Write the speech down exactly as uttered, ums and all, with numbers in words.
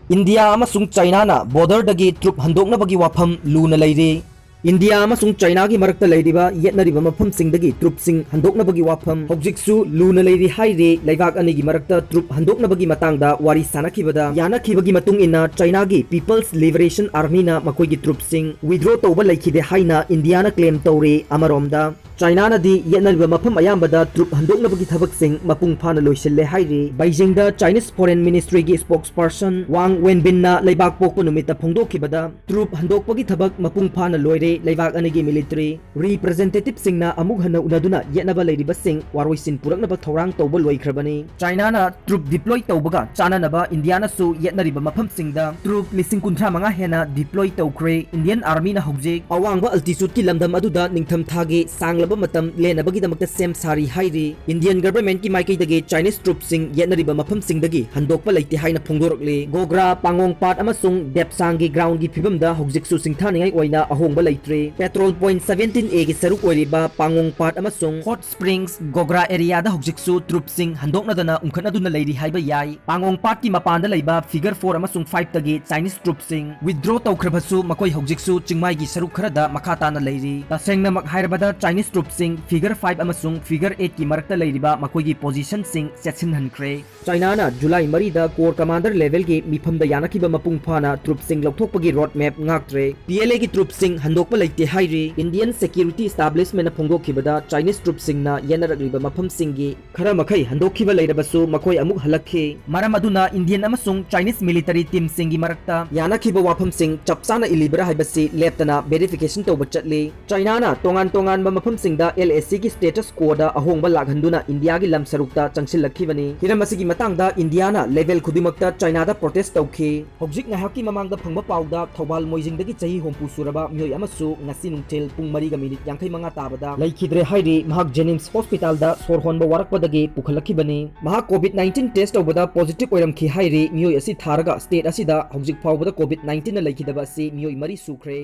India ꯑꯃꯁꯨꯡ ꯆꯥꯏꯅꯥꯅ ꯕꯣꯔꯗꯔꯗꯒꯤ ꯇ꯭ꯔꯨꯞ ꯍꯟꯗꯣꯛꯅꯕꯒꯤ ꯋꯥꯐꯝ ꯂꯨꯅ ꯂꯩꯔꯤ꯫ ꯏꯟꯗꯤꯌꯥ ꯑꯃꯁꯨꯡ ꯆꯥꯏꯅꯥꯒꯤ ꯃꯔꯛꯇ ꯂꯩꯔꯤꯕ ꯌꯦꯠꯅꯔꯤꯕ ꯃꯐꯝꯁꯤꯡꯗꯒꯤ ꯇ꯭ꯔꯨꯞꯁꯤꯡ ꯍꯟꯗꯣꯛꯅꯕꯒꯤ ꯋꯥꯐꯝ ꯍꯧꯖꯤꯛꯁꯨ ꯂꯨꯅ ꯂꯩꯔꯤ ꯍꯥꯏꯔꯤ꯫ ꯂꯩꯕꯥꯛ ꯑꯅꯤꯒꯤ ꯃꯔꯛꯇ ꯇ꯭ꯔꯨꯞ ꯍꯟꯗꯣꯛꯅꯕꯒꯤ ꯃꯇꯥꯡꯗ ꯋꯥꯔꯤ ꯁꯥꯅꯈꯤꯕꯗ ꯌꯥꯅꯈꯤꯕꯒꯤ ꯃꯇꯨꯡ ꯏꯟꯅ ꯆꯥꯏꯅꯥꯒꯤ People's Liberation Armyꯅ ꯃꯈꯣꯏꯒꯤ ꯇ꯭ꯔꯨꯞꯁꯤꯡ withdraw ꯇꯧꯕ ꯂꯩꯈꯤꯗꯦ ꯍꯥꯏꯅ ꯏꯟꯗꯤꯌꯥꯅ claim ꯇꯧꯔꯤ꯫ ꯑꯃꯔꯣꯝꯗ ꯆꯥꯏꯅꯥꯅꯗꯤ ꯌꯦꯠꯅꯔꯤꯕ ꯃꯐꯝ ꯑꯌꯥꯝꯕꯗ ꯇ꯭ꯔꯨꯞ ꯍꯟꯗꯣꯛꯅꯕꯒꯤ ꯊꯕꯛꯁꯤꯡ ꯃꯄꯨꯡ ꯐꯥꯅ ꯂꯣꯏꯁꯤꯜꯂꯦ ꯍꯥꯏꯔꯤ꯫ ꯕꯩꯖꯤꯡꯗ Chinese Foreign Ministryꯒꯤ spokesperson Wang Wenbinꯅ ꯂꯩꯕꯥꯛ ꯄꯣꯛꯄ ꯅꯨꯃꯤꯠꯇ ꯐꯣꯡꯗꯣꯛꯈꯤꯕꯗ, ꯇ꯭ꯔꯨꯞ ꯍꯟꯗꯣꯛꯄꯒꯤ ꯊꯕꯛ ꯃꯄꯨꯡ ꯐꯥꯅ ꯂꯣꯏꯔꯦ, ꯂꯩꯕꯥꯛ ꯑꯅꯤꯒꯤ military representativeꯁꯤꯡꯅ ꯑꯃꯨꯛ ꯍꯟꯅ ꯎꯅꯗꯨꯅ ꯌꯦꯠꯅꯕ ꯂꯩꯔꯤꯕꯁꯤꯡ ꯋꯥꯔꯣꯏꯁꯤꯟ ꯄꯨꯔꯛꯅꯕ ꯊꯧꯔꯥꯡ ꯇꯧꯕ ꯂꯣꯏꯈ꯭ꯔꯕꯅꯤ꯫ ꯆꯥꯏꯅꯥꯅ ꯇ꯭ꯔꯨꯞ deploy ꯇꯧꯕꯒ ꯆꯥꯟꯅꯅꯕ ꯏꯟꯗꯤꯌꯥꯅꯁꯨ ꯌꯦꯠꯅꯔꯤꯕ ꯃꯐꯝꯁꯤꯡꯗ ꯇ꯭ꯔꯨꯞ ꯂꯤꯁꯤꯡ ꯀꯨꯟꯊ꯭ꯔꯥ ꯃꯉꯥ ꯍꯦꯟꯅ deploy ꯇꯧꯈ꯭ꯔꯦ꯫ Indian Armyꯅ ꯍꯧꯖꯤꯛ ꯑꯋꯥꯡꯕ altitudeꯀꯤ ꯂꯝꯗꯝ ꯑꯗꯨꯗ ꯅꯤꯡꯊꯝꯊꯥꯒꯤ ꯁꯥꯡꯂꯕ ꯃꯇꯝ ꯂꯦꯟꯅꯕꯒꯤꯗꯃꯛꯇ ꯁꯦꯝ ꯁꯥꯔꯤ ꯍꯥꯏꯔꯤ꯫ Indian governmentꯀꯤ ꯃꯥꯏꯀꯩꯗꯒꯤ Chinese ꯇ꯭ꯔꯨꯞꯁꯤꯡ ꯌꯦꯠꯅꯔꯤꯕ ꯃꯐꯝꯁꯤꯡꯗꯒꯤ ꯍꯟꯗꯣꯛꯄ ꯂꯩꯇꯦ ꯍꯥꯏꯅ ꯐꯣꯡꯗꯣꯔꯛꯂꯤ꯫ ꯒꯣꯒ꯭ꯔꯥ, ꯄꯥꯡꯒꯣꯡ ꯄꯥꯠ ꯑꯃꯁꯨꯡ ꯗꯦꯞꯁꯥꯡꯒꯤ groundꯒꯤ ꯐꯤꯕꯝꯗ ꯍꯧꯖꯤꯛꯁꯨ ꯁꯤꯡꯊꯥꯅꯤꯡꯉꯥꯏ ꯑꯣꯏꯅ ꯑꯍꯣꯡꯕ ꯂꯩꯇ꯭ꯔꯤ꯫ Patrol Point seventeen Aꯒꯤ ꯁꯔꯨꯛ ꯑꯣꯏꯔꯤꯕ ꯄꯥꯡꯒꯣꯡ ꯄꯥꯠ ꯑꯃꯁꯨꯡ Hot Springs ꯒꯣꯒ꯭ꯔꯥ areaꯗ ꯍꯧꯖꯤꯛꯁꯨ ꯇ꯭ꯔꯨꯞꯁꯤꯡ ꯍꯟꯗꯣꯛꯅꯗꯅ ꯎꯪꯈꯠꯅꯗꯨꯅ ꯂꯩꯔꯤ ꯍꯥꯏꯕ ꯌꯥꯏ꯫ ꯄꯥꯡꯒꯣꯡ ꯄꯥꯠꯀꯤ ꯃꯄꯥꯟꯗ ꯂꯩꯕ Figure four ꯑꯃꯁꯨꯡ fiveꯇꯒꯤ Chinese ꯇ꯭ꯔꯨꯞꯁꯤꯡ withdraw ꯇꯧꯈ꯭ꯔꯕꯁꯨ, ꯃꯈꯣꯏ ꯍꯧꯖꯤꯛꯁꯨ ꯆꯤꯡꯃꯥꯏꯒꯤ ꯁꯔꯨꯛ ꯈꯔꯗ ꯃꯈꯥ ꯇꯥꯅ ꯂꯩꯔꯤ꯫ ꯇꯁꯦꯡꯅꯃꯛ ꯍꯥꯏꯔꯕꯗ, Chinese ꯇ꯭ꯔꯨꯞꯁꯤꯡ Figure five ꯑꯃꯁꯨꯡ Figure eightꯀꯤ ꯃꯔꯛꯇ ꯂꯩꯔꯤꯕ ꯃꯈꯣꯏꯒꯤ positionꯁꯤꯡ ꯆꯦꯠꯁꯤꯟꯍꯟꯈ꯭ꯔꯦ꯫ ꯆꯥꯏꯅꯥꯅ July ꯃꯔꯤꯗ Corps Commander levelꯒꯤ ꯃꯤꯐꯝꯗ ꯌꯥꯅꯈꯤꯕ ꯃꯄꯨꯡ ꯐꯥꯅ ꯇ꯭ꯔꯨꯞꯁꯤꯡ ꯂꯧꯊꯣꯛꯄꯒꯤ road map ꯉꯥꯛꯇ꯭ꯔꯦ꯫ PLAꯒꯤ ꯇ꯭ꯔꯨꯞꯁꯤꯡ ꯍꯟꯗꯣꯛꯄ ꯂꯩꯇꯦ ꯍꯥꯏꯔꯤ꯫ Indian Security Establishmentꯅ ꯐꯣꯡꯗꯣꯛꯈꯤꯕꯗ, Chinese ꯇ꯭ꯔꯨꯞꯁꯤꯡꯅ ꯌꯦꯟꯅꯔꯛꯂꯤꯕ ꯃꯐꯝꯁꯤꯡꯒꯤ ꯈꯔ ꯃꯈꯩ ꯍꯟꯗꯣꯛꯈꯤꯕ ꯂꯩꯔꯕꯁꯨ, ꯃꯈꯣꯏ ꯑꯃꯨꯛ ꯍꯜꯂꯛꯈꯤ꯫ ꯃꯔꯝ ꯑꯗꯨꯅ Indian ꯑꯃꯁꯨꯡ Chinese military teamꯁꯤꯡꯒꯤ ꯃꯔꯛꯇ ꯌꯥꯅꯈꯤꯕ ꯋꯥꯐꯝꯁꯤꯡ ꯆꯞ ꯆꯥꯅ ꯏꯜꯂꯤꯕ꯭ꯔꯥ ꯍꯥꯏꯕꯁꯤ ꯂꯦꯞꯇꯅ verification ꯇꯧꯕ ꯆꯠꯂꯤ꯫ ꯆꯥꯏꯅꯥꯅ ꯇꯣꯉꯥꯟ ꯇꯣꯉꯥꯟꯕ ꯃꯐꯝꯁꯤꯡꯗ LACꯒꯤ status quoꯗ ꯑꯍꯣꯡꯕ ꯂꯥꯛꯍꯟꯗꯨꯅ ꯏꯟꯗꯤꯌꯥꯒꯤ ꯂꯝ ꯁꯔꯨꯛꯇ ꯆꯪꯁꯤꯜꯂꯛꯈꯤꯕꯅꯤ꯫ ꯍꯤꯔꯝ ꯑꯁꯤꯒꯤ ꯃꯇꯥꯡꯗ ꯏꯟꯗꯤꯌꯥꯅ level ꯈꯨꯗꯤꯡꯃꯛꯇ ꯆꯥꯏꯅꯥꯗ protest ꯇꯧꯈꯤ꯫ ꯍꯧꯖꯤꯛ ꯉꯥꯏꯍꯥꯛꯀꯤ ꯃꯃꯥꯡꯗ ꯐꯪꯕ ꯄꯥꯎꯗ ꯊꯧꯕꯥꯜ ꯃꯣꯏꯖꯤꯡꯗꯒꯤ ꯆꯍꯤ ꯍꯨꯝꯐꯨ ꯁꯨꯔꯕ ꯃꯤꯑꯣꯏ ꯑꯃꯁꯨ ꯉꯁꯤ ꯅꯨꯡꯊꯤꯜ ꯄꯨꯡ ꯃꯔꯤꯒ minute ꯌꯥꯡꯈꯩ ꯃꯉꯥ ꯇꯥꯕꯗ ꯂꯩꯈꯤꯗ꯭ꯔꯦ ꯍꯥꯏꯔꯤ꯫ ꯃꯍꯥꯛ JNIMS hospitalꯗ ꯁꯣꯔ ꯍꯣꯟꯕ ꯋꯥꯔꯛꯄꯗꯒꯤ ꯄꯨꯈꯠꯂꯛꯈꯤꯕꯅꯤ꯫ ꯃꯍꯥꯛ COVID nineteen test ꯇꯧꯕꯗ positive ꯑꯣꯏꯔꯝꯈꯤ ꯍꯥꯏꯔꯤ꯫ ꯃꯤꯑꯣꯏ ꯑꯁꯤ ꯊꯥꯔꯒ state ꯑꯁꯤꯗ ꯍꯧꯖꯤꯛ ꯐꯥꯎꯕꯗ COVID nineteenꯅ ꯂꯩꯈꯤꯗꯕ ꯑꯁꯤ ꯃꯤꯑꯣꯏ ꯃꯔꯤ ꯁꯨꯈ꯭ꯔꯦ꯫